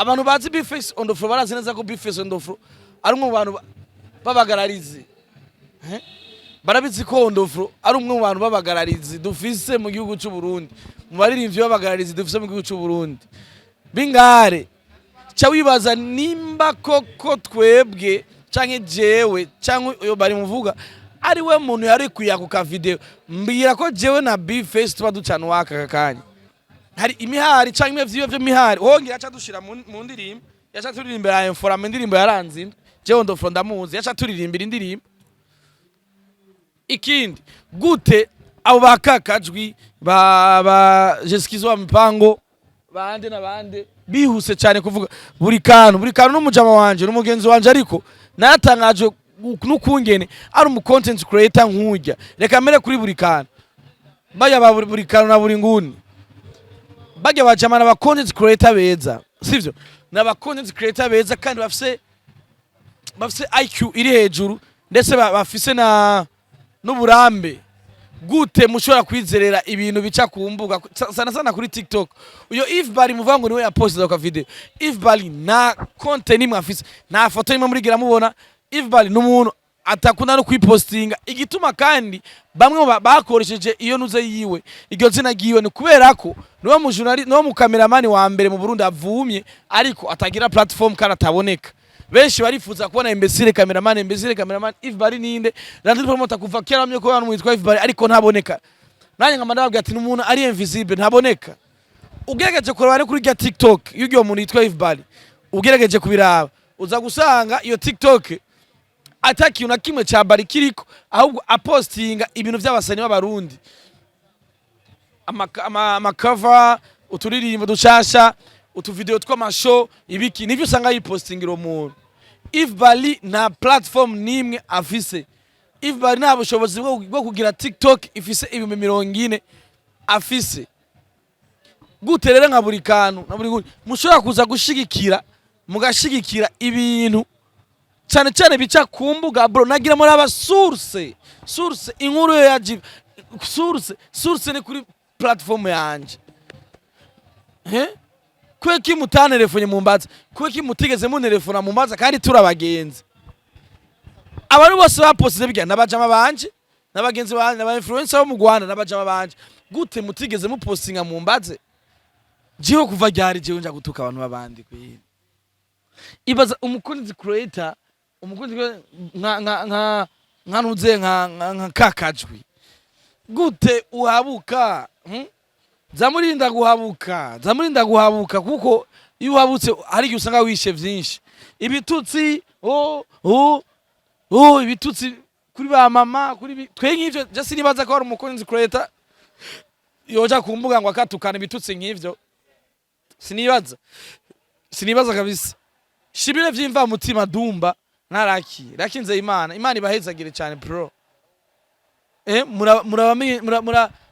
Abantu bazi Bface on the floor barazi neza ko Bface on the floor ari umwe mu bantu b'abagararizi. Eh? Barabizi ko on the floor ari umwe mu bantu b'abagararizi dufise mu gihugu cy'u Burundi, mu baririmbyi b'abagararizi dufise mu gihugu cy'u Burundi bingare. Ca wibaza nimba koko twebwe canke jewe canke uyo bari muvuga ari we muntu yari kuya ku ka video. Mbwira ko jewe na Bface tuba ducana uwaka aka kanya, hari imihari canke imwe vyiwe vy'imihari hongera aca dushira mu ndirimbo, yaca turirimbira Inforama indirimbo yaranze indwi. Jewe ndofro ndamuzi, yaca turirimbira indirimbo. Ikindi, gute abo bakakajwi ba Jeskizo wa mipango bande na bande bihuse cyane kuvuga buri kantu, buri kantu? N'umujama wanje, n'umugenzi wanje, ariko naratangajwe n'ukungene ari umu content creator nk'urya. Reka mbere kuri buri kantu, bajya ba buri kantu na buri nguni, bajya bajama n'aba content creator beza, sivyo? N'aba content creator beza kandi bafise IQ iri hejuru, ndetse bafise na n'uburambe. Gute mushobora kwizerera ibintu bica ku mbuga, sana sana kuri TikTok? Uyo Yves Bali muvuga ngo niwe yapostinze ka video, Yves Bali nta konte nimwe afise, nta foto nimwe murigira mubona. Yves Bali n'umuntu atakunda no kwipostinga. Igituma kandi bamwe mu bakoresheje iyo nuze yiwe, iryo zina ryiwe, ni kubera ko niwe mu journalist, niwe mu cameraman wa mbere mu Burundi avumye, ariko atagira platform kandi ataboneka. Benshi barifuza kubona imbesire cameraman, imbesire cameraman Yves Bali ninde? Landry Promoter kuva kera bamye ko abantu witwa Yves Bali, ariko ntaboneka. Nanjye nkama ndababwira ati n'umuntu ari invisible, ntaboneka. Ugerageje kureba ari kuri rya TikTok y'uwo muntu yitwa Yves Bali, ugerageje kubiraba uza gusanga iyo TikTok ata kintu na kimwe ca Bali kiriko, ahubwo apostinga ibintu vy'abasani b'Abarundi, amakava, uturirimbo dushasha, utuvideo tw'amashow, ibiki, nivyo usanga yipostingira uwo muntu. Yves Bali nta platform nimwe afise. Yves Bali nta bushobozi bwo kugira TikTok ifise 40,000 afise. Gute rero nka buri kantu na buri nguni mushobora kuza gushigikira, mugashigikira ibintu cyane cyane bica ku mbuga? Bro, nagira muri aba source inkuru yo ya source ni kuri platform yanje. He kweki mutanerefonye mumbaza? Kweki mutigeze munerefona mumbaza kandi turi abagenzi? Abantu bose baposite bijya n'abajama banje, n'abagenzi banje, n'aba influencer bo mu Rwanda, n'abajama banje. Gute mutigeze mupostinga mumbaze? Jewe kuva ryari jewe nja gutuka abantu b'abandi kweri? Ibaza umukunzi creator, umukunzi nka ntuze nka kakajwi, gute uhabuka? Zamurinda guhabuka, zamurinda guhabuka, kuko iyo uhabutse hari igihe usanga wishe vyinshi. Ibitutsi, oh, ibitutsi kuri ba mama, kuri twe nk'ivyo je sinibaza ko hari umukunzi creator yoja ku mbuga ngo akatukana ibitutsi nk'ivyo. Sinibaza, sinibaza kabisa. Shibire vy'imva mutima Dumba ntaraki rakinze. Imana, Imana ibahezagire cyane, bro.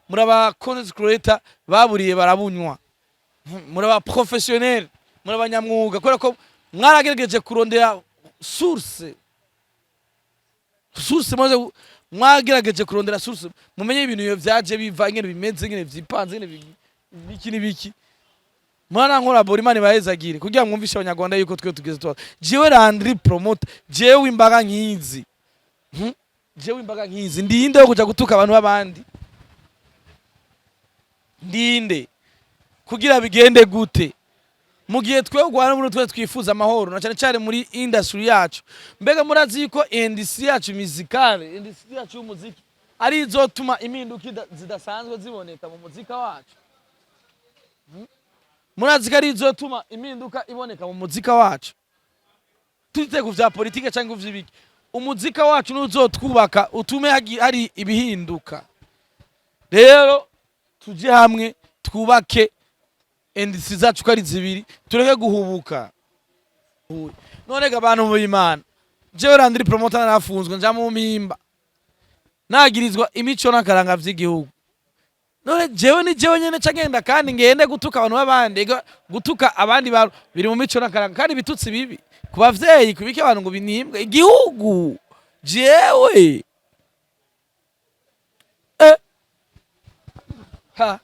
Muraba content creator baburiye barabunywa, muraba professionnel, murabanyamwuga, kubera ko mwaragerageje kurondera source, maze mwagerageje kurondera source, mumenye ibintu iyo vyaje biva, ingene bimeze, ingene vyipanze, ingene biki n'ibiki. Mwana nkora bora, Imana ibahezagire kugira mwumvishe Abanyarwanda yuko twe tugeze tuba. Jewe Landry Promoter, jewe imbaga nkizi, Jewe imbaga nkizi, ndinde yo kuja gutuka abantu b'abandi? Ndinde kugira bigende gute mu gihe twe u Rwanda muri twe twifuza amahoro, na cyane cyane muri industry yacu? Mbega murazi yuko industry yacu musicale, industry yacu y'umuziki, ari izotuma impinduka zidasanzwe ziboneka mu muzika wacu? Murazi ko ari izotuma impinduka iboneka mu muzika wacu, tutite ku vya politike cyangwa ivy'ibiki? Umuzika wacu nuzotwubaka, utume hari ibihinduka. Rero tuje hamwe twubake industry zacu ko ari zibiri, tureke guhubuka. None ga abantu b'Imana, jewe Landry Promoter narafunzwe, nja mu mpimba, nagirizwa imico n'akaranga vy'igihugu. None jewe ni jewe nyene ca ngenda kandi ngende gutuka abantu b'abandi? Ega gutuka abandi bantu biri mu mico n'akaranga, kandi ibitutsi bibi ku bavyeyi, kubike abantu ngo binimbwe igihugu. Jewe ha,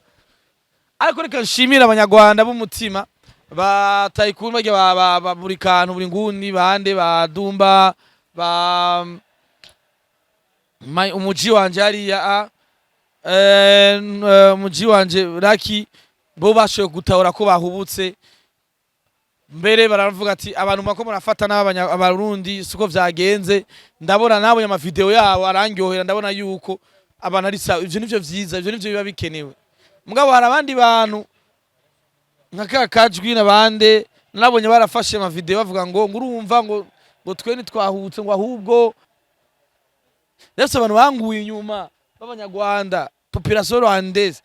ariko reka nshimire Abanyarwanda b'umutima. Ba Tycoon barya ba buri kantu, buri nguni, bande ba Dumba, ba umuji wanje hariya umuji wanje Raki, bo bashoboye gutahura ko bahubutse. Mbere baravuga ati abantu mako murafata n'abanya abarundi siko vyagenze. Ndabona nabonye amavideo yabo arangyohera, ndabona yuko abantu ari sawa. Ivyo nivyo vyiza, ivyo nivyo biba bikenewe. Mugabo hari abandi bantu nka ka kajwi n'abande nabonye barafashe amavideo bavuga ngo urumva ngo twe ntitwahutse, ngo ahubwo ndetse abantu banguye inyuma b'abanyarwanda, population rwandaise.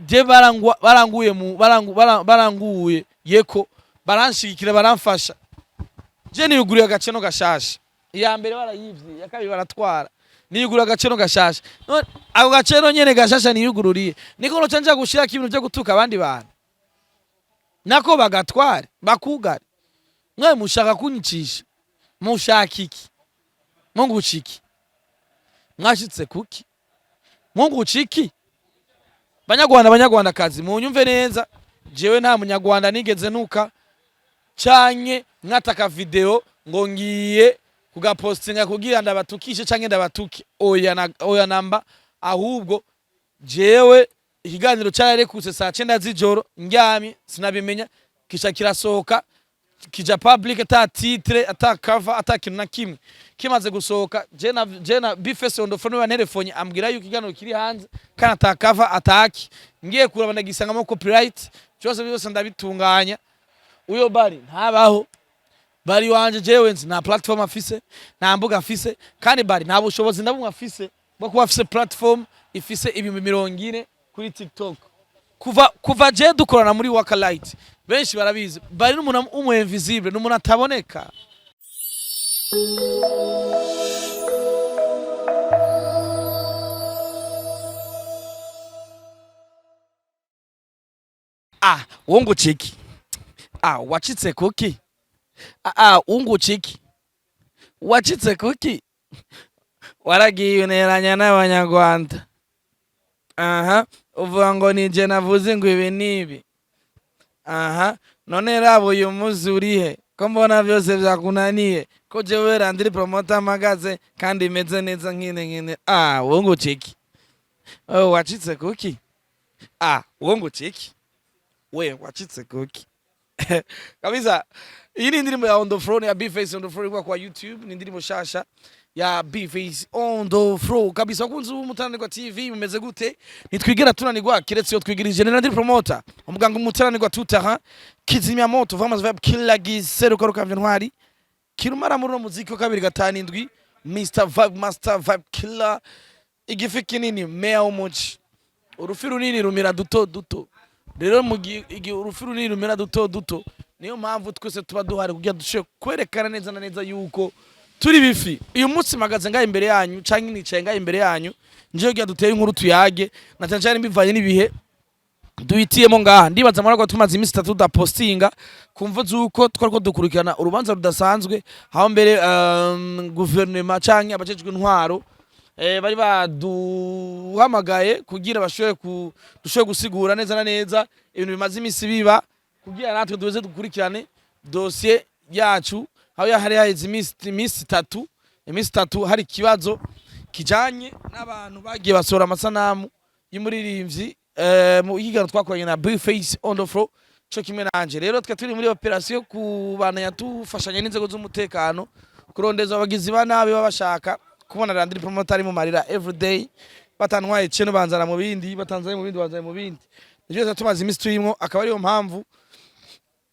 Je baranguye mu baranguye yeko, baranshigikira, baramfasha. Je niyuguriye agaceno gashasha, iya mbere barayivye, iya kabiri baratwara, niyuguriye agaceno gashasha. None ako gaceno nyene gashasha niyugururiye niko noca nja gushirako ibintu vyo gutuka abandi bantu, nako bagatware bakugare? Mwe mushaka kunyicisha, mushaka iki? Munguca iki? Mwashitse kuki? Munguca iki? Banyarwanda, banyarwandakazi, munyumve neza, jewe nta munyarwanda nigeze nuka canke nkataka video ngo ngiye kugapostinga kugira ndabatukishe canke ndabatuke. Oya na, oya namba. Ahubwo jewe ikiganiro cararekutse saa 9 z'ijoro, ndyamye sinabimenya, kisha kirasohoka kija public ata titre, ata cover, ata kintu na kimwe. Kimaze gusohoka, je na Bface on the phone wantelefone ambwira yuko ikiganiro kiri hanze kandi ata cover ataki. Ngiye kuraba ndagisangamo copyright, byose byose ndabitunganya. Uyo bari ntabaho, bari wanje jewe nzi nta platform afise, nta mbuga afise, kandi bari nta bushobozi ndabumwe afise bwo kuba afise platform ifise 40,000 kuri TikTok. Kuva je dukorana muri Waka Light, benshi barabizi, bari n'umuntu umu invisible, n'umuntu ataboneka. Ah, wunguciki? Ah, wacitse kuki? Ah, wunguciki? Wacitse kuki? Waragiye uneranya n'abanyarwanda, aha uvuga ngo nije navuze ngo ibi n'ibi. Aha none rabo uyu muzi urihe ko mbona byose byakunaniye, ko jewe Landry Promoter mpagaze kandi imeze neza nkine nkine? Ah, wunguciki? Oh, wacitse kuki? Ah, wunguciki? We wacitse kuki? Kabisa, iyi ni indirimbo ya On The Floor ya Bface on the Floor, igwa kwa YouTube. Ni indirimbo shasha ya Bface on the Floor kabisa. Bakunzi b'Umutananirwa TV, mumeze gute? Ntitwigera tunanirwa kiretse iyo twigirije. Ni Landry Promoter, umuganga umutananirwa tutaha kizimya moto vama vibe killer giseruka rukamvye ntwari kirumara muri uno muziki wa 257, Mr Vibe Master Vibe Killer, igifi kinini, meya w'umuci. Urufi runini rumira duto duto. Rero mu gihe igihe urufi runini rumira duto duto, niyo mpamvu twese tuba duhari kugira dushobore kwerekana neza na neza yuko turi bifi. Uyu munsi mpagaze ngaha imbere yanyu canke nicaye ngaha imbere yanyu nje kugira dutere inkuru, tuyage, na cyane cyane bivanye n'ibihe duhitiyemo ngaha. Ndibaza muri ko tumaze iminsi 3 tudapostinga ku mvo z'uko twariko dukurikirana urubanza rudasanzwe, aho mbere guverinoma canke abajejwe intwaro bari baduhamagaye kugira bashobore ku dushobore gusigura neza na neza ibintu bimaze iminsi biba, kugira natwe duze dukurikirane dosiye yacu, aho hari haheze iminsi 3 hari ikibazo kijanye n'abantu bagiye basohora amasanamu y'umuririmbyi mu higanwa twakoranye na Bface on the Floor co kimwe nanje. Rero twe turi muri operation kubandanya tufashanya n'inzego z'umutekano kurondeza abagizi ba nabi baba bashaka kubona Landry Promoter ari mu marira everyday, batantwaye ceno banzana mu bindi, batanzanye mu bindi banzana mu bindi. Nivyo tuba tumaze iminsi turimwo, akaba ariyo mpamvu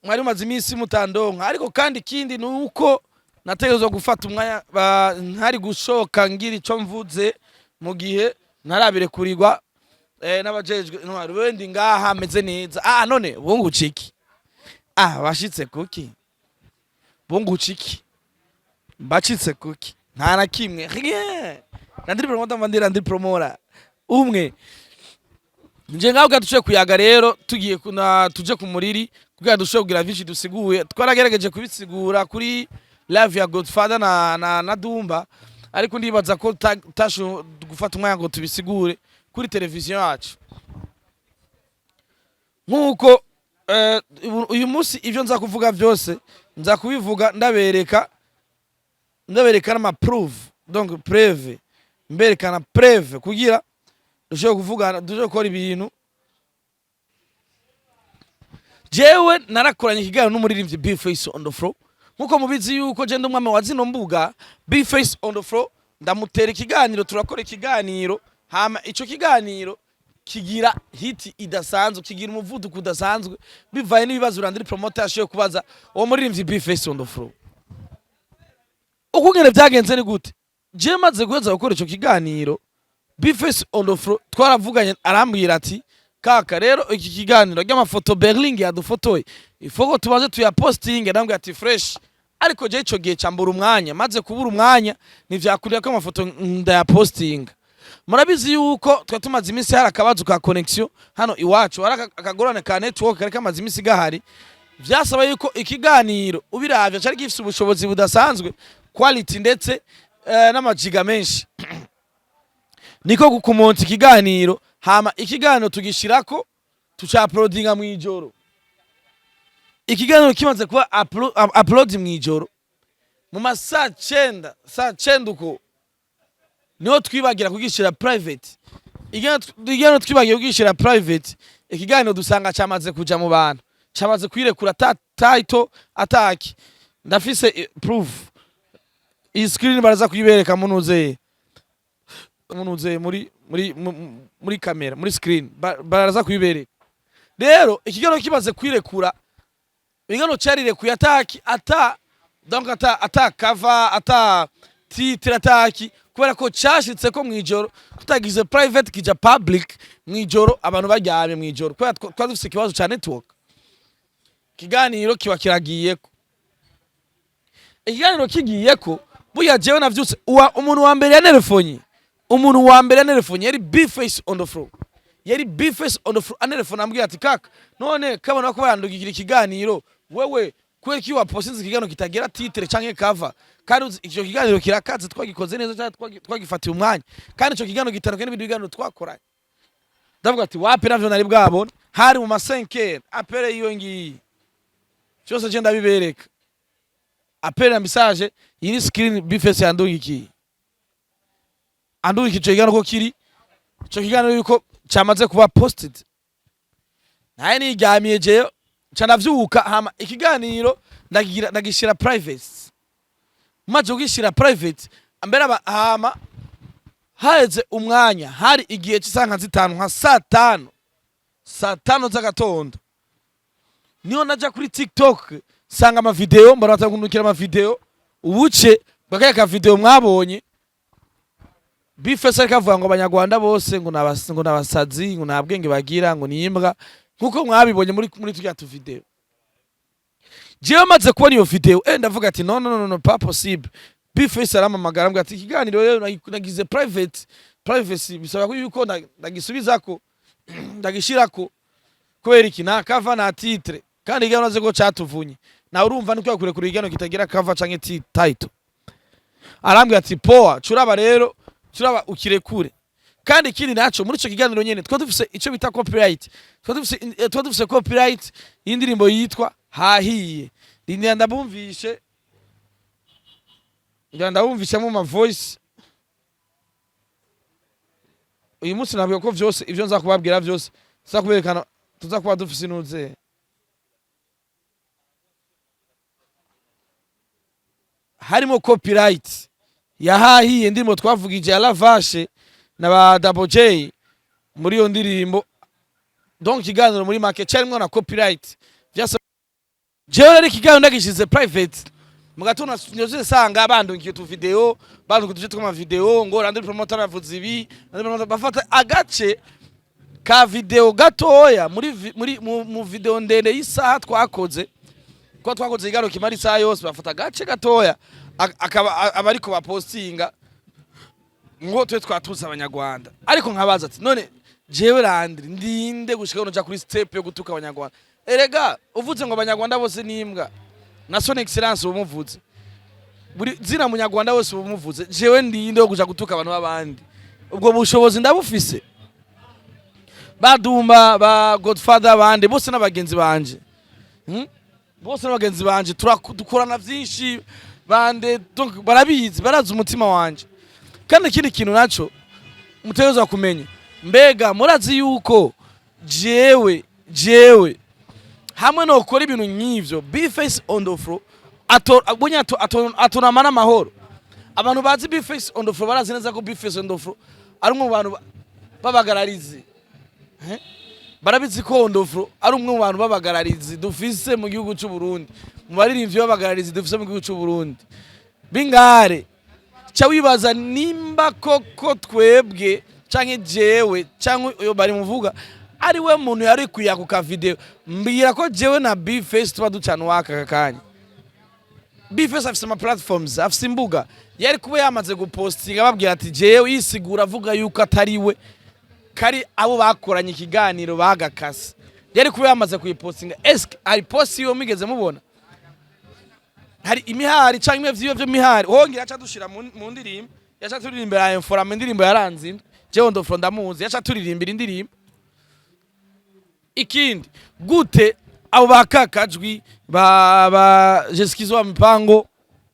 mwari mumaze iminsi mutandonka. Ariko kandi ikindi ni uko nategerezwa gufata umwanya ntari gushoka ngira ico mvuze mu gihe ntarabirekurirwa n'abajejwe intwaro. Wewe ndi ngaha meze neza. Ah, none bunguca iki? Ah, bashitse kuki? Bunguca iki? Bacitse kuki? Nta na kimwe, rien. Landry Promoter mba ndi Landry Promoter umwe nje ngaho kugira dushobore kuyaga. Rero tugiye kuna tuje ku muriri kugira dushobore kugira vyinshi dusiguye. Twaragerageje kubisigura kuri live ya Godfather na Dumba, ariko ndibaza ko tashu gufata umwanya ngo tubisigure kuri televiziyo yacu nkuko Uyu munsi ivyo nza kuvuga byose nza kubivuga ndabereka n'ama proof, donc preuve, mberekana preuve kugira dushobore kuvugana, dushobore gukora ibintu. Jewe narakoranye ikiganiro n'umuririmbyi B-Face on the floor. Nkuko mubizi yuko je ndi umwami wa zino mbuga, B-Face on the floor ndamutera ikiganiro, turakora ikiganiro, hama ico kiganiro kigira hit idasanzwe, kigira umuvuduko udasanzwe, bivaye n'ibibazo Landry Promoter yashoboye kubaza uwo muririmbyi B-Face on the floor. Uko ngene vyagenze ni gute? Je maze guheza gukora ico kiganiro, B-Face on the floor twaravuganye, arambwira ati: "Kaka, rero iki kiganiro ry'amafoto Berling yadufotoye ifoko tubaze tuyapostinge." Ndambwira ati: "Fresh." Ariko je ico gihe cambura umwanya, maze kubura umwanya ntivyakurira ko amafoto ndayapostinga. Murabizi yuko twa tumaze iminsi hari akabazo ka connection hano iwacu, hari akagorane ka network kari kamaze iminsi gahari. Vyasaba yuko ikiganiro ubiravye cari gifise ubushobozi budasanzwe, quality ndetse n'amajiga menshi, niko gukumonta ikiganiro, hama ikiganiro tugishirako, tuca-uploadinga mw'ijoro. Ikiganiro kimaze kuba upload mw'ijoro mu ma saa 9, saa 9 uko, niho twibagira kugishira private. Ikiganiro twibagiye kugishira private, ikiganiro dusanga cyamaze kuja mu bantu, cyamaze kwirekura ata title ataki. Ndafise proof, iyi screen baraza kuyibereka munuzeye muri kamera, muri screen baraza kuyibereka. Rero ikiganiro kimaze kwirekura, ikiganiro carirekuye ataki, ata donc ata cover, ata titre, ataki, kubera ko cashitse ko mwijoro tutagize private, kija public mwijoro, abantu baryamye mwijoro, kubera twari dufise ikibazo ca network. Ikiganiro kiba kiragiyeko. Ikiganiro kigiyeko, burya jewe navyutse, umuntu wa mbere yanerefonye, umuntu wa mbere yanerefonye yari B-Face on the floor, yari B-Face on the floor anerefone, ambwira ati: "Kaka, none kabona ko barandugikira ikiganiro, wewe kubera ko wapostinze ikiganiro kitagira titre canke cover, kandi uzi ico kiganiro kirakaze, twagikoze neza cyane, twagifatiye umwanya, kandi ico kiganiro gitandukanye n'ibindi biganiro twakoranye." Ndavuga ati: "Wapi, navyo nari bwabone." Hari mu ma 5 heures. Appel yiwe ngiyi, cyose je ndabibereka, appel na message. Iyi ni screen B-Face yandungikiye, andungikije ico kiganiro ko kiri, ico kiganiro yuko cyamaze kuba posted. Naye niryamiye jeyo, nca ndavyuka, hama ikiganiro ndakigira, ndagishira private. Maze kugishira private mbere hama haheze umwanya, hari igihe cy'isaha nka 5, nka saa 5, saa 5 z'agatondo, niho naja kuri TikTok sanga amavideo, mbona batagundukira amavideo ubuce bwakaya ka video mwabonye B-Face ariko avuga ngo abanyarwanda bose ngo nabasazi, ngo nta bwenge bagira, ngo ni imbwa, nkuko mwabibonye muri turya tu video. Jewe maze kubona iyo video, ndavuga ati: "No, no, no, no, pas possible." B-Face arampamagara, ambwira ati: "Ikiganiro rero nagize private, privacy bisaba ko yuko ndagisubizako, ndagishirako, kubera iki? Nta cover, nta titre, kandi ikiganiro naze ko catuvunye nawe urumva niko yakurekura ikiganiro kitagira cover canke title." Arambwira ati: "Poa, curaba rero, curaba ukirekure." Kandi ikindi naco, muri ico kiganiro nyene twa dufise ico bita copyright, twa dufise copyright y'indirimbo yitwa Hahiye. Rindira ndabumvishe, ngira ndabumvishe mu ma voice. Uyu munsi nabwiye ko vyose ivyo nza kubabwira vyose tuza kuberekana, tuza kuba dufise inuze harimo copyright yahahiye, indirimbo twavugije ya Lavashe na ba Double J muri iyo ndirimbo. Donc ikiganiro muri make carimwo na copyright. Vyasa jewe rero ikiganiro ndagishize private, mu gatondo nyoze nsanga bandungiye utu video, bandungiye uduce tw'ama video ngo Landry Promoter aravuze ibi, Landry Promoter, bafata agace ka video gatoya muri vi- muri mu video ndende y'isaha twakoze, ko twakoze ikiganiro kimara isaha yose, bafata agace gatoya akaba aba ariko bapostinga ngo twe twatuze abanyarwanda. Ariko nkabaza ati: "None jewe Landry ndinde gushika nja kuri step yo gutuka abanyarwanda?" Erega uvuze ngo abanyarwanda bose ni imbwa, na son excellence ubumuvuze, buri zina munyarwanda wese ubumuvuze. Jewe ndinde wo kuja gutuka abantu b'abandi? Ubwo bushobozi ndabufise? Badumba ba Godfather, bande bose n'abagenzi banje. Bose n'abagenzi banje, dukorana vyinshi, bande, donc barabizi, barazi umutima wanje. Kandi ikindi kintu naco mutegerezwa kumenya, mbega murazi yuko jewe hamwe nokora ibintu nk'ivyo, Bface on the floor ato abonye atonama n'amahoro. Abantu bazi Bface on the floor barazi neza ko Bface on the floor ari umwe mu bantu b'abagararizi. Eh? Barabizi ko on the floor ari umwe mu bantu b'abagararizi dufise mu gihugu c'u Burundi, mu baririmbyi b'abagararizi dufise mu gihugu c'u Burundi bingare. Ca wibaza nimba koko twebwe canke jewe canke uyo bari muvuga ari we muntu yari kuya ku ka video. Mbwira ko jewe na Bface tuba ducana uwaka aka kanya. Bface afise ama platforms, afise imbuga, yari kuba yamaze gupostinga babwira ati jewe, yisigura avuga yuko atari we, kari abo bakoranye ikiganiro bagakase. Yari kuba yamaze kuyipostinga. Eske hari post yiwe migeze mubona? Hari imihari canke imwe vyiwe vy'imihari hongera aca dushira mu ndirimbo, yaca turirimbira Inforama, indirimbo yaranze indwi. Jewe ndofro ndamuzi, yaca turirimbira indirimbo. Ikindi, gute abo bakakajwi ba Jeskizo wa mipango,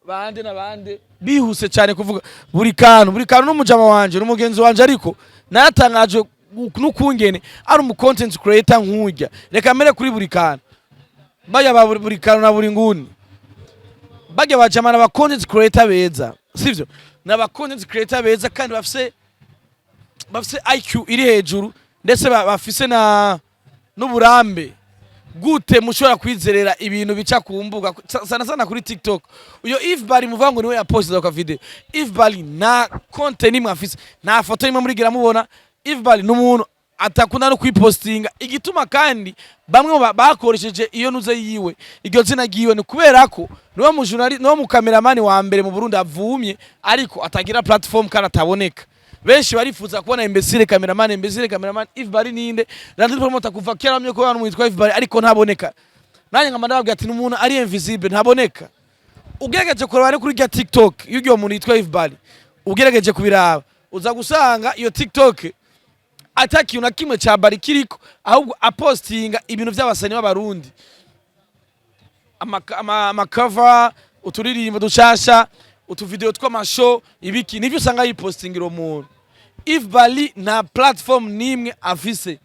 bande na bande, bihuse cyane kuvuga buri kantu, buri kantu? N'umujama wanje, n'umugenzi wanje, ariko naratangajwe n'ukungene ari umu content creator nk'urya. Reka mbere kuri buri kantu, bajya ba buri kantu na buri nguni, bajya bajama n'aba content creator beza, sivyo? N'aba content creator beza kandi bafise IQ iri hejuru, ndetse bafise na n'uburambe. Gute mushobora kwizerera ibintu bica ku mbuga, sana sana kuri TikTok? Uyo If Bali muvuga ngo niwe yapostinze ka video, If Bali nta content nimwe afise, nta foto imwe murigira mubona. If Bali n'umuntu atakunda no kwipostinga. Igituma kandi bamwe mu bakoresheje iyo nuze yiwe, iryo zina ryiwe, ni kubera ko niwe mu journalist, niwe mu cameraman wa mbere mu Burundi avumye, ariko atagira platform kandi ataboneka. Benshi barifuza kubona imbesire cameraman, imbesire cameraman If Bali ninde? Landry Promoter kuva kera bamye ko abantu mwitwa If Bali, ariko ntaboneka. Nanjye nkama ndababwira ati n'umuntu ari invisible, ntaboneka. Ugerageje kureba ari kuri rya TikTok y'uwo muntu yitwa If Bali, ugerageje kubiraba, uza gusanga iyo TikTok ata kintu na kimwe ca Bali kiriko, ahubwo apostinga ibintu vy'abasani b'Abarundi, amakava, uturirimbo dushasha, utuvideo tw'amashow, ibiki, nivyo usanga yipostingira uwo muntu. If Bali nta platform nimwe afise.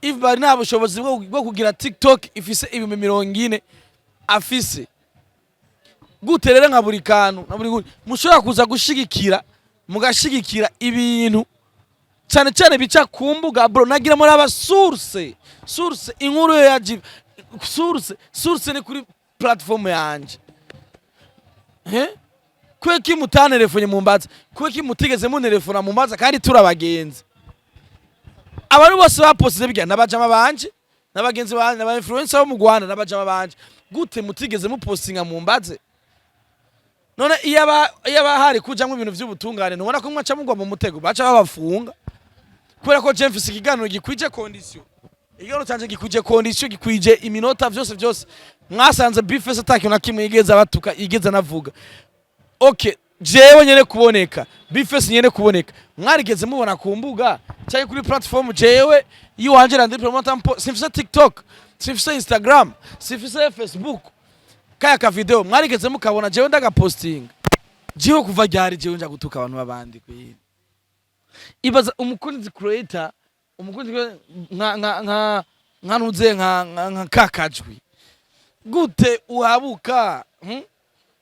If Bali nta bushobozi bwo kugira TikTok ifise 40,000 afise. Gute rero nka buri kantu na buri nguni mushobora kuza gushigikira, mugashigikira ibintu cyane cyane bica ku mbuga? Bro, nagira muri aba source inkuru ya jiva, source ni kuri platform yanje. He kweki mutanerefonye mumbaza? Kweki mutigeze munerefona mumbaza kandi turi abagenzi? Abantu bose baposize bijya n'abajama banje, n'abagenzi banje, n'aba influencer bo mu Rwanda, n'abajama banje. Gute mutigeze mupostinga mumbaze? None iyo aba hari kujamwo ibintu vy'ubutungane, ntubona ko mwaca mugwa mu mutego, baca babafunga? Kubera ko je mfise ikiganiro gikwije condition, ikiganiro canje gikwije condition, gikwije iminota, vyose vyose. Mwasanze Bface atakintu na kimwe yigeze abatuka, yigeze anavuga. Okay, jewe nyene kuboneka, Bface nyene kuboneka, mwarigeze mubona ku mbuga cyangwa kuri platform jewe yiwanje Landry Promoter mpo? Simfise TikTok, simfise Instagram, simfise Facebook. Kaya ka video mwarigeze mukabona jewe ndagapostinga? Jewe kuva ryari jewe nja gutuka abantu b'abandi kwini? Ibaza umukunzi creator, umukunzi creator nka ntuze nka kakajwi. Gute uhabuka?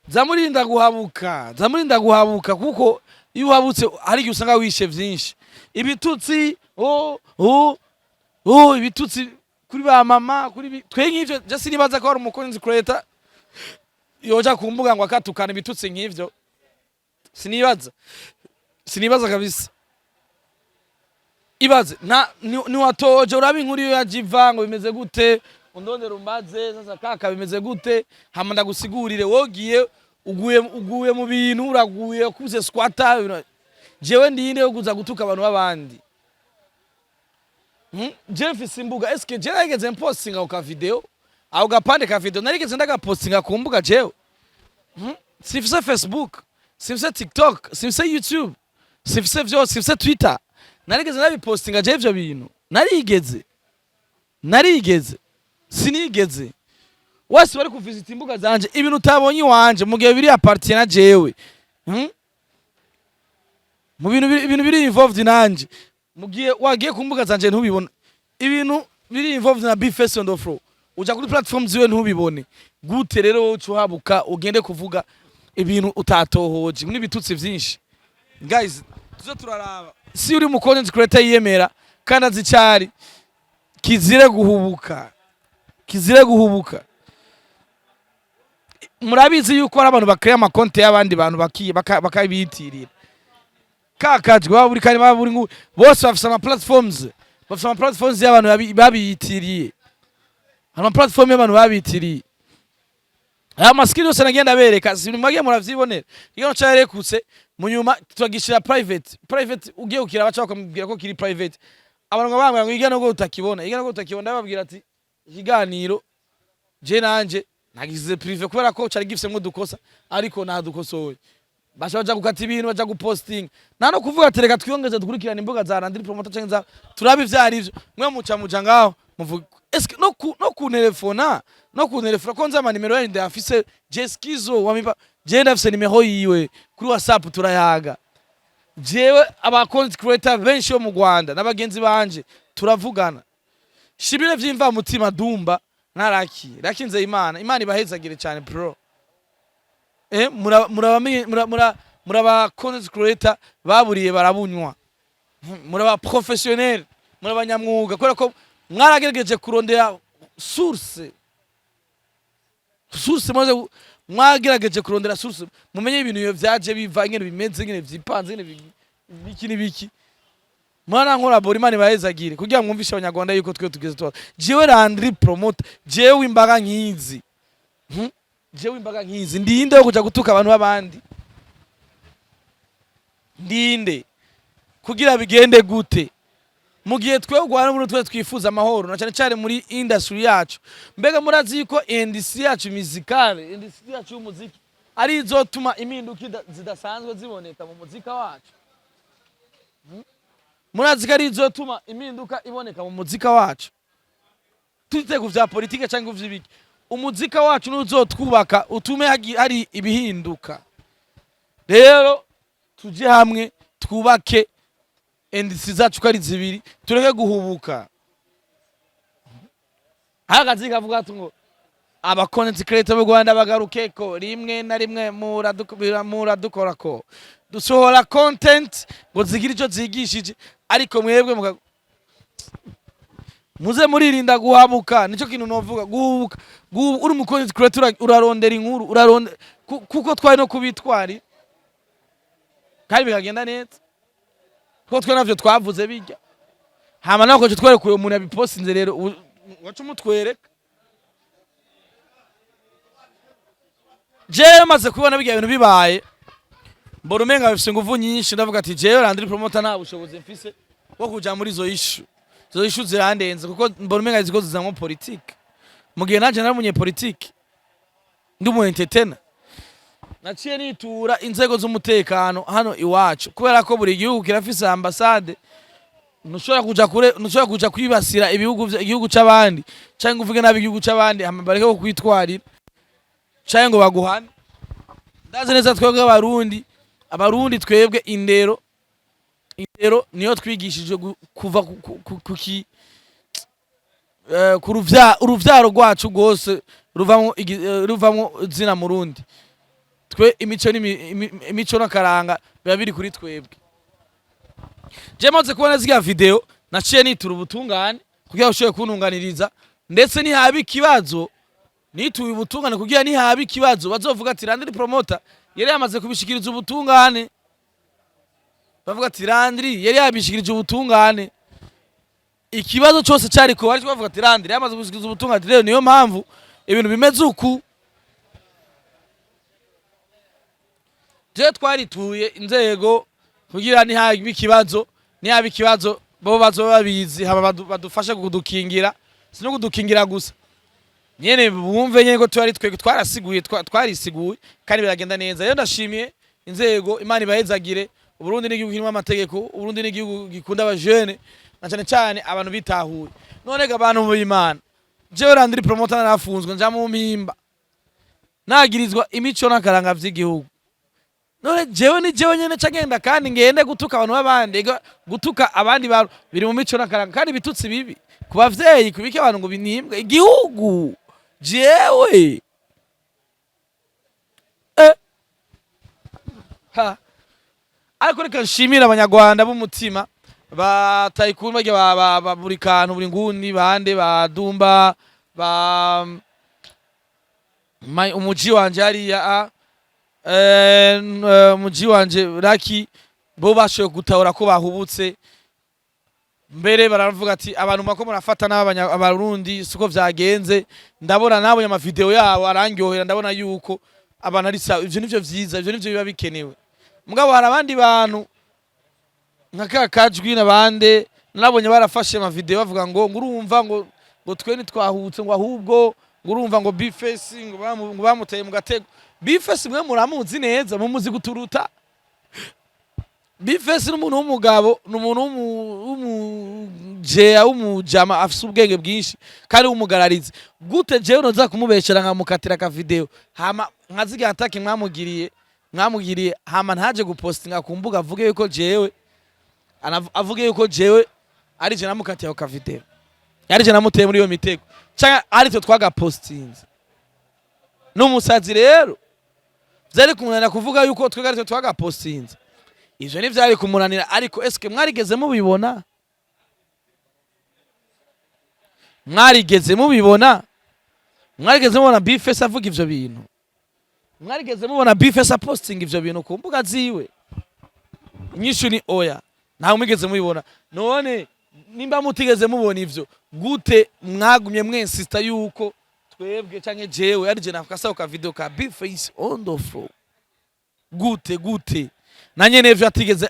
Zamurinda guhabuka, zamurinda guhabuka, kuko iyo uhabutse hari igihe usanga wishe vyinshi. Ibitutsi, oh, ibitutsi kuri ba mama, kuri twe nk'ivyo, je sinibaza ko hari umukunzi creator yoja ku mbuga ngo akatukana ibitutsi nk'ivyo. Sinibaza, sinibaza kabisa. Ibaze na niwatoje uraba inkuru iyo yajiva ngo bimeze gute, undondera umbaze sasa kaka bimeze gute, hama ndagusigurire. Wogiye uguye mu bintu, uraguye kuze squatter. Jewe ndinde yo kuza gutuka abantu b'abandi? Je mfise imbuga. Eske je narigeze mpostinga ku ka video, ako gapande ka video narigeze ndagapostinga ku mbuga jewe? Simfise Facebook, simfise TikTok, simfise YouTube, simfise vyose, simfise Twitter. Narigeze ndabipostinga jewe ivyo bintu? Narigeze? Narigeze, sinigeze wese bari kuvisita imbuga zanje. Ibintu utabonye iwanje mu gihe biri appartient na jewe, Mu bintu ibintu biri involved nanje, mu gihe wagiye ku mbuga zanje ntubibona, ibintu biri involved na Bface on the floor, uja kuri platform ziwe ntubibone gute? Rero wowe uca uhabuka ugende kuvuga ibintu utatohoje n'ibitutsi vyinshi. Guys, tuze turaraba. Si uri mu content creator yiyemera kandi azi icari, kizire guhubuka, kizire guhubuka. Murabizi yuko hari abantu bakrea amakonte y'abandi bantu bakabiyitirira kakajwe baba buri kandi baba buri bose bafise ama platforms, bafise ama platforms y'abantu babiyitiriye, ama platform y'abantu babitiriye. Aya maskini yose nagenda bereka, si mwagiye muravyibonera. Iyo cyarekutse mu nyuma tugishira private. Private ugiye ukira baca bakamubwira ko kiri private. Abantu ngo bambwira ngo igana ngo utakibona, igana ngo utakibona. Ndababwira ati ikiganiro je nanje nagize privé kubera ko cari gifisemo udukosa, ariko nadukosoye. Basha baja gukata ibintu, baja guposting, nta no kuvuga ati reka twiyongeze dukurikirane imbuga za Landry Promoter canke za turabe ivyo arivyo. Mwe muca muja ngaho muvuga eske no kuntelefona, no kuntelefona ko nzi amanimero yanyu ndayafise. Jeskizo wamipa, je ndafise nimero yiwe kuri WhatsApp, turayaga. Jewe aba content creator benshi bo mu Rwanda n'abagenzi banje turavugana. Shibire vyimva mutima Dumba naraki rakinze. Imana, Imana ibahezagire cyane bro. Muraba mura muraba content creator baburiye barabunywa, muraba professionnel, murabanyamwuga, kubera ko mwaragerageje kurondera source. Source maze mwagerageje kurondera source, mumenye ibintu iyo vyaje biva, ingene bimeze, ingene vyipanze, ingene biki n'ibiki. Mwana nkora bora, Imana ibahezagire kugira mwumvishe Abanyarwanda yuko twe tugeze tuba. Jewe Landry Promoter, jewe imbaga nkizi, Jewe imbaga nkizi, ndinde yo kuja gutuka abantu b'abandi? Ndinde kugira bigende gute mu gihe twe Rwanda muri twe twifuza amahoro, na cyane cyane muri industry yacu? Mbega murazi yuko industry yacu musicale, industry yacu y'umuziki, ari izotuma impinduka zidasanzwe ziboneka mu muzika wacu? Murazi ko ari izotuma impinduka iboneka mu muzika wacu, tutite ku vya politike cyangwa ivy'ibiki? Umuzika wacu nuzotwubaka, utume hari ibihinduka. Rero tuje hamwe twubake industry zacu ko ari zibiri, tureke guhubuka. Hakazi kavuga ati ngo aba content creator b'u Rwanda bagaruke ko rimwe na rimwe muradukora ko dusohora content ngo zigire ico zigishije, ariko mwebwe muze muririnda guhabuka. Nico kintu novuga, guhubuka. Uri mu content creator urarondera inkuru, urarondera kuko twari no kubitwari kandi bikagenda neza, kuko twe navyo twavuze bijya hama nawe ukaca twereka uyo muntu yabipostinze. Rero waca umutwereka. Jewe maze kubona bijya bintu bibaye, mbona umenga bifise inguvu nyinshi. Ndavuga ati jewe Landry Promoter nta bushobozi mfise bwo kuja muri izo issue. Izo issue zirandenze, kuko mbona umenga ziko zizamwo politike, mu gihe nanje nari umunyepolitike, ndi umu entertainer. Naciye nitura inzego z'umutekano hano iwacu, kubera ko buri gihugu kirafise ambasade. Ntushobora kuja kure, ntushobora kuja kwibasira ibihugu igihugu c'abandi canke uvuge nabi igihugu c'abandi, hama bareke kukwitwarira canke ngo baguhane. Ndazi neza twebwe Abarundi, Abarundi twebwe indero niyo twigishijwe kuva ku uruvyaro rwacu rwose ruvamwo ruvamwo izina Murundi. Twe imico imico n'akaranga biba biri kuri twebwe. Je maze kubona ziriya video, naciye nitura ubutungane kugira ngo ushobore kuntunganiriza, ndetse nihaba ikibazo nituye ubutungane kugira nihaba ikibazo bazovuga ati Landry Promoter yari yamaze kubishikiriza ubutungane, bavuga ati Landry yari yabishikirije ubutungane. Ikibazo cyose cyari ko bari bavuga ati Landry yamaze kubishikiriza ubutungane. Rero niyo mpamvu ibintu bimeze uku. Je twarituye inzego kugira nihaba ikibazo, nihaba ikibazo bo bazoba babizi, hama badufashe kudukingira. Si no kudukingira gusa nyene, bumve nyene ko twari twe twarasiguye, twarisiguye kandi biragenda neza. Rero ndashimiye inzego, Imana ibahezagire. Uburundi ni igihugu kirimo amategeko, Uburundi ni igihugu gikunda abajene na cyane cyane abantu bitahuye. None ga abantu b'Imana, jewe Landry Promoter narafunzwe, nja mu mpimba, nagirizwa imico n'akaranga vy'igihugu. None jewe ni jewe nyene ca ngenda kandi ngende gutuka abantu b'abandi? Ega gutuka abandi bantu biri mu mico n'akaranga, kandi ibitutsi bibi ku bavyeyi, kubike abantu ngo binimbwe igihugu. Jewe ha, ariko reka nshimire Abanyarwanda b'umutima ba Tycoon, barya ba buri kantu, buri nguni, bande ba Dumba, ba umuji wanje hariya umuji wanje Raki, bo bashoboye gutahura ko bahubutse. Mbere baravuga ati abantu mako murafata n'Abarundi siko vyagenze. Ndabona nabonye amavideo yabo, arangyohera, ndabona yuko abantu ari sawa. Ivyo nivyo vyiza, ivyo nivyo biba bikenewe. Mugabo hari abandi bantu nka ka kajwi n'abande nabonye barafashe amavideo bavuga ngo urumva ngo twe ntitwahutse, ngo ahubwo ngo urumva ngo B-Face ngo bamuteye mu gatego. B-Face mwe muramuzi neza, mumuzi guturuta. B-Face ni umuntu w'umugabo, ni umuntu w'umujeya, w'umujama afise ubwenge bwinshi kandi w'umugararizi. Gute jewe noza kumubeshera nkamukatira aka video, hama nkaziga ataki mwamugiriye, hama ntaje gupostinga ku mbuga avuge yuko jewe avuge yuko jewe ari je namukatiye ako ka video, ari je namuteye muri iyo mitego, canke ari twe twagapostinze? N'umusazi rero vyari kumunanira kuvuga yuko twebwe ari twe twagapostinze. Ivyo ntivyari kumunanira. Ariko eske mwarigeze mubibona? Mwarigeze mubibona? Mwarigeze mubona B-Face avuga ivyo bintu? Mwarigeze mubona B-Face apostinga ivyo bintu ku mbuga ziwe? Inyishu ni oya, ntawe mwigeze mubibona. None nimba mutigeze mubona ivyo, gute mwagumye mwensista yuko twebwe canke jewe ari je nakasa ka video ka B-Face on the floor? Gute, gute na nyene ivyo atigeze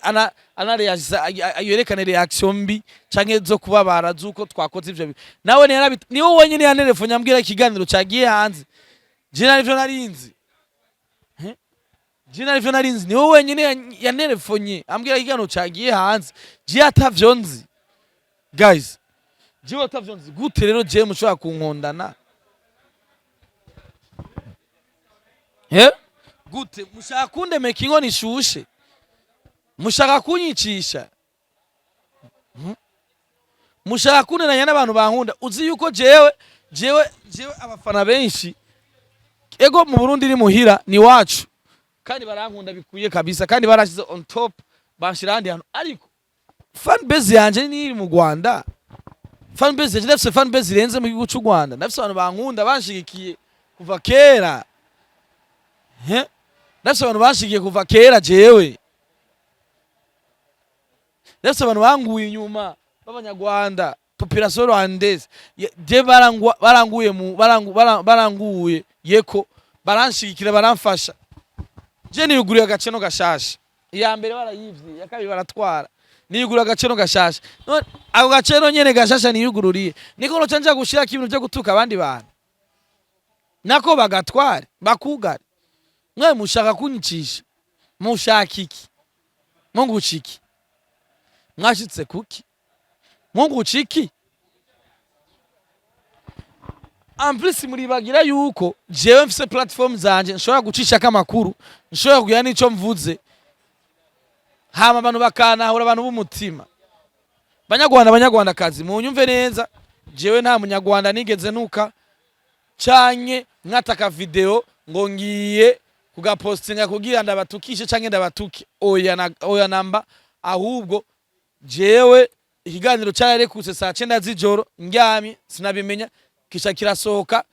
ana reagisa, yerekane reaction mbi canke zo kubabara zuko twakoze ivyo bintu? Nawe niwe wenyene yantelefone ambwira ikiganiro cagiye hanze. Je narivyo narinzi. Je narivyo narinzi. Niwe wenyene yanterefonye ambwira ikiganiro cagiye hanze. Je atavyo nzi, guys, jewe atavyo nzi. Gute rero jewe mushobora kunkondana? Gute mushaka kundemeka inkono ishushe? Mushaka kunyicisha? Mushaka kunteranya n'abantu bankunda? Uzi yuko jewe abafana benshi, ego, mu Burundi ni muhira, ni wacu, kandi barankunda bikwiye kabisa, kandi barashize on top, banshira ahandi hantu. Ariko fan base yanje ni iri mu Rwanda. Fan base yanje, ndafise fan base irenze mu gihugu c'u Rwanda. Ndafise abantu bankunda, banshigikiye kuva kera. He? Ndafise abantu banshigikiye kuva kera. Jewe ndafise abantu banguye inyuma b'Abanyarwanda, population rwandaise. Je baranguye mu baranguye yeko, baranshigikira, baramfasha. Je niyuguriye agaceno gashasha. Iya mbere barayivye, iya kabiri baratwara, niyugurura agaceno gashasha. None ako gaceno nyene gashasha niyugururiye niko noca nja gushirako ibintu vyo gutuka abandi bantu, nako bagatware, bakugare? Mwe mushaka kunyicisha, mushaka iki? Munguca iki? Mwashitse kuki? Munguca iki? En plus muribagira yuko jewe mfise platform zanje nshobora gucishako amakuru, nshobora kugira n'ico mvuze, hama abantu bakanahura, abantu b'umutima. Banyarwanda, Banyarwandakazi, munyumve neza, jewe nta Munyarwanda nigeze nuka canke nkataka video ngo ngiye kugapostinga kugira ndabatukishe canke ndabatuke. Oya na, oya namba. Ahubwo jewe ikiganiro cararekutse saa 9 z'ijoro, ndyamye, sinabimenya, kisha kirasohoka,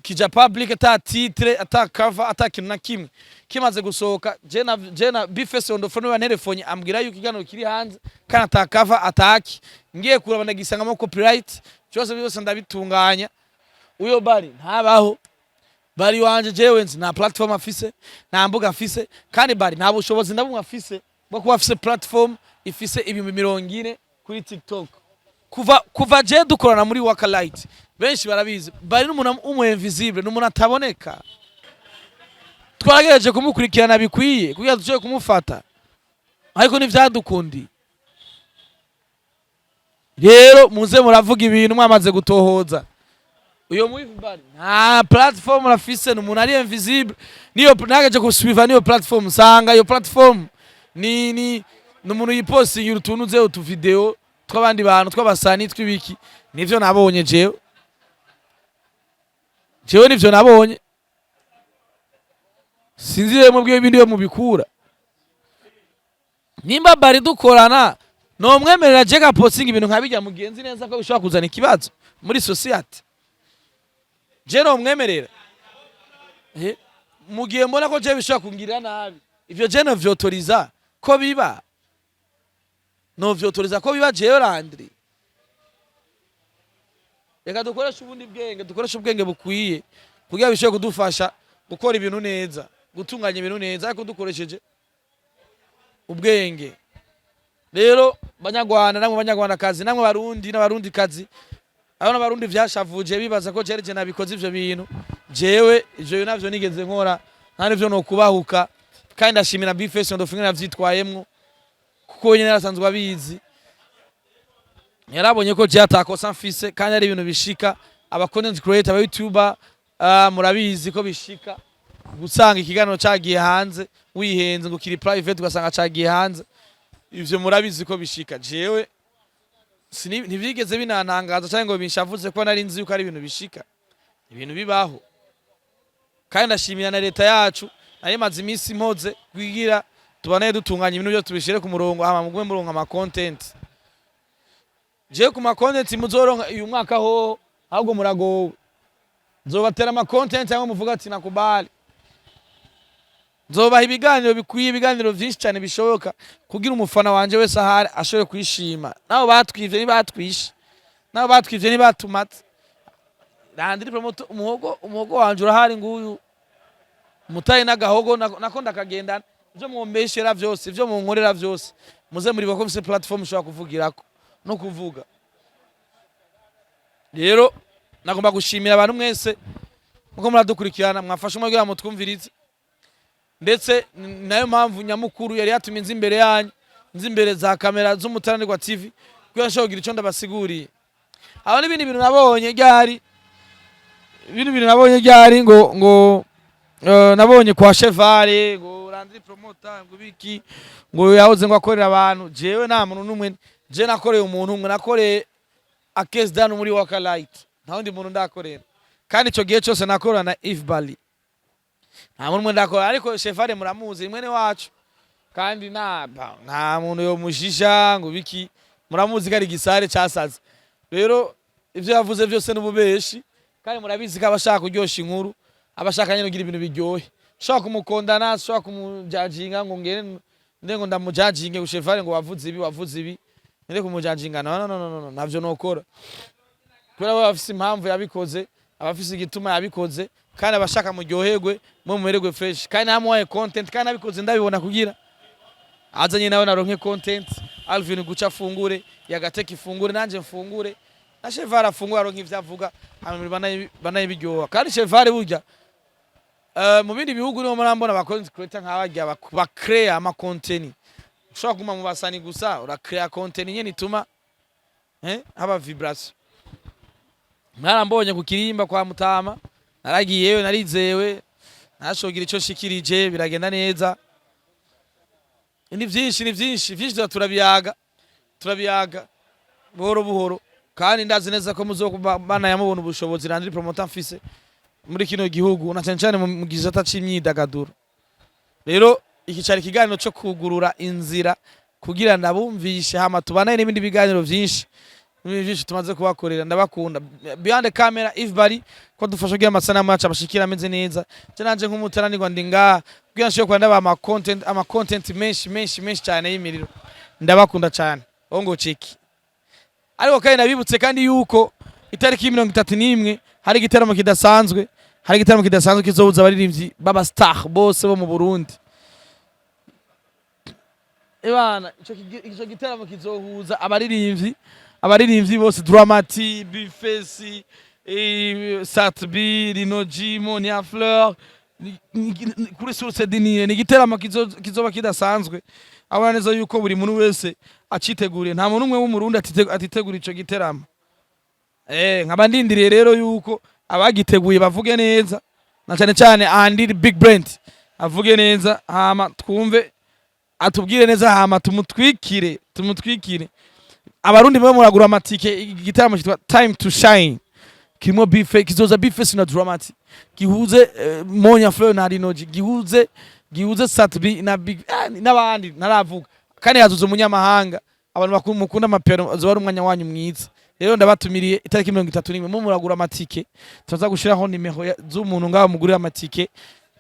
kija public ata titre, ata cover, ata kintu na kimwe. Kimaze gusohoka, je na B-Face on the phone bantelefone ambwira yuko ikiganiro kiri hanze kandi ata cover ataki. Ngiye kuraba ndagisangamo copyright, byose byose ndabitunganya. Uyo bari ntabaho, bari wanje jewe nzi nta platform afise, nta mbuga afise, kandi bari nta bushobozi ndabumwe afise bwo kuba afise platform ifise 40,000 kuri TikTok. Kuva je dukorana muri Waka Light, benshi barabizi, bari n'umuntu umu invisible, n'umuntu ataboneka. Twagerageje kumukurikirana bikwiye kugira dushobore kumufata, ariko ntivyadukundiye. Rero muze muravuga ibintu mwamaze gutohoza. Uyo mwivibari nta platform afise, ni umuntu ari invisible. Niyo nagaje kusuiva niyo platform, sanga iyo platform ni umuntu yipostingira utuntu ze, utu video tw'abandi bantu, tw'abasani, tw'ibiki. Nivyo nabonye jewe, jewe nivyo nabonye. Sinzi rero mubwiye ibindi yo mubikura. Nimba bari dukorana, nomwemerera je gapostinga ibintu nka bijya mugenzi neza ko bishobora kuzana ikibazo muri society? Je nomwemerera? Mu gihe mbona ko je bishobora kungirira nabi, ivyo je novyotoriza ko biba? Novyotoriza ko biba jewe Landry? Reka dukoreshe ubundi bwenge, dukoreshe ubwenge bukwiye kugira bishobore kudufasha gukora ibintu neza, gutunganya ibintu neza, ariko dukoresheje ubwenge. Rero banyarwanda namwe banyarwandakazi, namwe barundi n'abarundikazi, abo n'abarundi vyashavuje bibaza ko jewe nabikoze ivyo bintu. Jewe ivyo bintu navyo nigeze nkora, nta nivyo nokubahuka. Kandi ndashimira Bface Ndofinga navyitwayemwo, kuko wenyene yarasanzwe abizi, yarabonye ko je atakosa mfise. Kandi ari ibintu bishika aba content creator, aba youtuber, murabizi ko bishika gusanga ikiganiro cagiye hanze, wihenze ngo kiri private, ugasanga cagiye hanze. Ivyo murabizi ko bishika. Jewe ntivyigeze binantangaza cyangwa ngo binshavuze, ko nari nzi yuko ari ibintu bishika, ibintu bibaho. Kandi ndashimira na leta yacu, nayo imaze iminsi impoze kugira tubanaye dutunganya ibintu byose, tubishire ku murongo, hama mugume muronka ama content. Jewe ku ma content muzoronka uyu mwaka ho, ahubwo muragowe. Nzobatera ama content cyangwa muvuga ati nakubali. Nzobaha ibiganiro bikwiye, ibiganiro vyinshi cyane bishoboka, kugira umufana wanje wese ahari ashobore kwishima. Nabo batwivye ntibatwishe, nabo batwivye ntibatumatse. Landry Promoter, umuhogo, umuhogo wanje urahari nguyu, mutaye n'agahogo nako ndakagendana. Ivyo mwombeshera vyose, ivyo munkorera vyose, muze muribuka ko mfise platform ushobora kuvugirako no kuvuga. Rero nagomba gushimira abantu mwese muko muradukurikirana, mwafashe umwe kugira ngo mutwumvirize. Ndetse nayo mpamvu nyamukuru yari yatumye nzi imbere yanyu, nzi imbere za kamera z'Umutaranirwa TV, kugira nshobore kugira ico ndabasiguriye. Aho n'ibindi bintu nabonye ryari, ibindi bintu nabonye ryari, ngo nabonye kwa Chevale ngo Landry Promoter ngo biki, ngo yahoze ngo akorera abantu. Jewe nta muntu n'umwe je nakoreye. Umuntu umwe nakoreye, Akes Dan muri Waka Light, nta wundi muntu ndakorera. Kandi ico gihe cyose nakorana na Yves Bali, nta muntu umwe ndakora. Ariko Chevale muramuzi, mwene wacu, kandi nta muntu yomushisha ngo biki. Muramuzi ko ari igisare casaze. Rero ivyo yavuze byose n'ububeshi, kandi murabizi ko abashaka kuryosha inkuru, abashaka nyine kugira ibintu biryohe. Ushobora kumukondana, ushobora kumujajinga ngo ngere nde ngo ndamujajinge ngo Chevale ngo wavuze ibi, wavuze ibi, nende kumujajinga. No, no, no, no, no, navyo nokora, kubera aba afise impamvu yabikoze, aba afise igituma yabikoze, kandi abashaka muryoherwe, mwe mumererwe fresh. Kandi namuhaye content, kandi nabikoze ndabibona kugira azanye nawe naronke content. Alvin guca afungure, yagateka ifungure, nanje mfungure, na Chevale afungure, aronke ivyo avuga, hanyuma banaye biryoha. Kandi Chevale burya, mu bindi bihugu niho murambona ba content creator nk'abarya bacrea ama content. Ushobora kuguma mu basani gusa, uracrea content nyene ituma haba vibration. Mwarambonye ku kirimba kwa Mutama, naragiyeyo, narizewe, narashogira ico nshikirije, biragenda neza. Ni vyinshi, ni vyinshi, vyinshi tuza turabiyaga, turabiyaga buhoro buhoro. Kandi ndazi neza ko muzobana yamubona ubushobozi Landry Promoter mfise muri kino gihugu, na cyane cyane mu gisata c'imyidagaduro. Rero iki cari ikiganiro co kugurura inzira kugira ndabumvishe, hama tubanaye n'ibindi biganiro vyinshi, n'ibindi vyinshi tumaze kubakorera. Ndabakunda. Behind the camera, Yves Bari ko dufasha kugira amasanamu yacu abashikira ameze neza. Je nanje nk'umutaranirwa ndi ngaha kugira nshobore kuba ndabaha ama content menshi, menshi, menshi cyane y'imiriro. Ndabakunda cyane ongo chiki. Ariko kandi nabibutse kandi yuko itariki 31 hari igitaramo kidasanzwe, hari igitaramo kidasanzwe kizohuza abaririmbyi b'aba star bose bo mu Burundi. Ebana, ico gitaramo kizohuza abaririmbyi bose: Dramati, Bface, Satbi, Rino G, Monia Fleur, Kuri Source du Nil ni igiteramo kizoba kidasanzwe. Abona neza yuko buri muntu wese aciteguriye, nta muntu umwe w'Umurundi atitegura ico giteramo. Nkaba ndindiriye rero yuko abagiteguye bavuge neza, na cyane cyane Andy Big Brand avuge neza, hama twumve atubwire neza, hama tumutwikire, tumutwikire. Abarundi mwe muragura amatike. Igitaramo cyitwa Time to Shine kirimo Bface, kizoza Bface na Dramati, gihuze Monya Flow na Rinoji, gihuze Satbi na Big n'abandi ntaravuga. Kandi hazuza umunyamahanga. Abantu mukunda amapiano, azoba ari umwanya wanyu mwiza. Rero ndabatumiriye itariki 31, mu muragura amatike. Tuza gushiraho nimero z'umuntu ngaho mugurira amatike,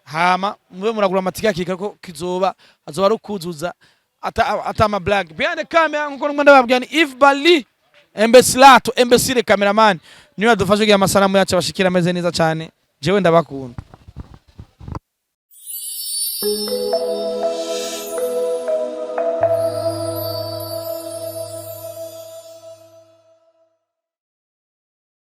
hama mube muragura amatike hakika ko kizoba azoba ari ukuzuza ata ama blague. Behind the camera, nkuko numwe ndababwira, ni Yves Bali Embesilato Embesire cameraman, niwe adufashe kugira amasanamu yacu abashikira ameze neza cyane. Jewe ndabakunda.